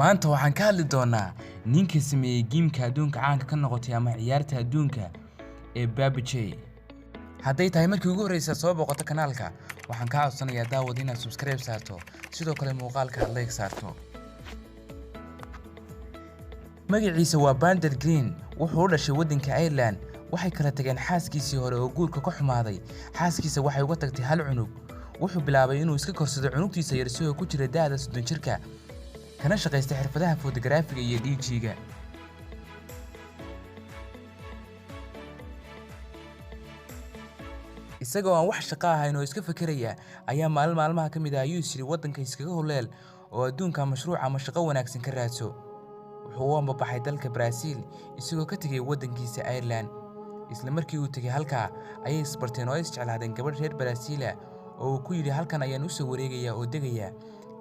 Maanta waxaan ka hadli doonaa ninka sameeyey giimka adduunka caanka ka noqotay ama ciyaarta adduunka ee PUBG. Hadday tahay markii ugu horreysay soo booqato kanaalka, waxaan kaa codsanayaa daawad inaad subscribe saarto, sidoo kale muuqaalka aad like saarto. Magaciisa waa Bernard Green, wuxuu u dhashay waddanka Ireland. Waxay kala tageen xaaskiisii hore oo guurka ka xumaaday. Xaaskiisa waxay uga tagtay hal cunug. Wuxuu bilaabay inuu iska korsado cunugtiisa yar isagoo ku jira da'da 30 jirka, kana shaqaysta xirfadaha fotogaraafiga iyo DJ-ga. Isagoo aan wax shaqo ahayn oo iska fekeraya ayaa maalin maalmaha ka mid ah ayuu is yidhi waddanka iskaga huleel oo adduunka mashruuc ama shaqo wanaagsan ka raadso. Wuxuu u ambabaxay dalka Brazil isagoo ka tegay waddankiisa Ireland. Isla markii uu tegay halkaa ayay isbarteen oo ay isjeclaadeen gabadh reer Brazil ah oo uu ku yidhi halkan ayaan u soo wareegayaa oo degayaa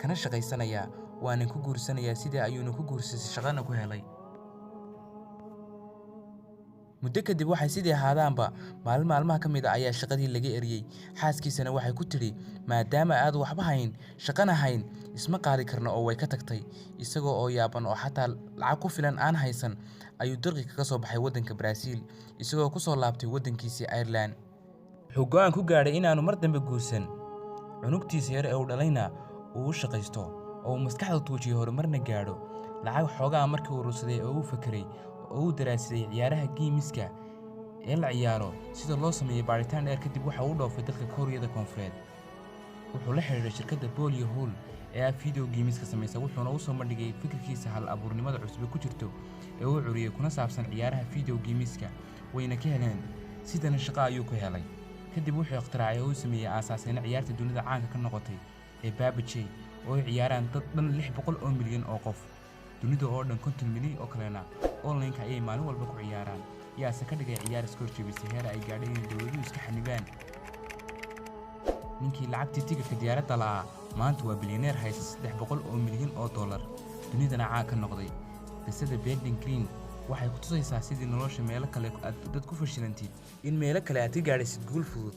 kana shaqaysanayaa, waanan ku guursanayaa. Sidaa ayuuna ku guursaday shaqana ku helay. Muddo kadib waxay sidii ahaadaanba maalin maalmaha ka mid ah ayaa shaqadii laga eriyey. Xaaskiisana waxay ku tidhi maadaama aad waxba hayn shaqana hayn isma qaadi karno, oo way ka tagtay. Isagoo oo yaaban oo xataa lacag ku filan aan haysan ayuu dirqi kaga soo baxay waddanka Brazil isagoo ku soo laabtay waddankiisii Ireland. Wuxuu go'aan ku gaadhay inaanu mar dambe guursan, cunugtiisa yar ee uu dhalayna uu u shaqaysto oo uu maskaxda tuujiyo horumarna gaadho. Lacag xoogaa markii uu urursaday oo uu fekeray oo uu daraasaday ciyaaraha giimiska ee la ciyaaro sida loo sameeyey baaritaan dheer kadib, waxa uu dhoofay dalka Kuuriyada Koonfureed. Wuxuu la xiriiray shirkadda Polio Hall ee ah video gameska samaysa, wuxuuna u soo bandhigay fikirkiisa hal abuurnimada cusub ku jirto ee uu curiyey kuna saabsan ciyaaraha video gameska, wayna ka heleen, sidana shaqo ayuu ku helay. Kadib wuxuu ikhtiraacay oo uu sameeyey aasaasayna ciyaarta dunida caanka ka noqotay ee PUBG oo ay ciyaaraan dad dhan 600 oo milyan oo qof. Dunida oo dhan 50 milyan oo kalena online-ka ayay maalin walba ku ciyaaraan. Yaase ka dhigay ciyaar iska horjebisay heer ay gaadhay inay dowladuhu iska xanibaan. Ninkii lacagtii tigidhka diyaaradda la'aa maanta waa bilyaneer haysta 300 oo milyan oo dollar, dunidana caan ka noqday. Qisada Bernard Green waxay ku tusaysaa sidii nolosha meelo kale aad dad ku fashilantid in meelo kale aad ka gaadhaysid guul fudud.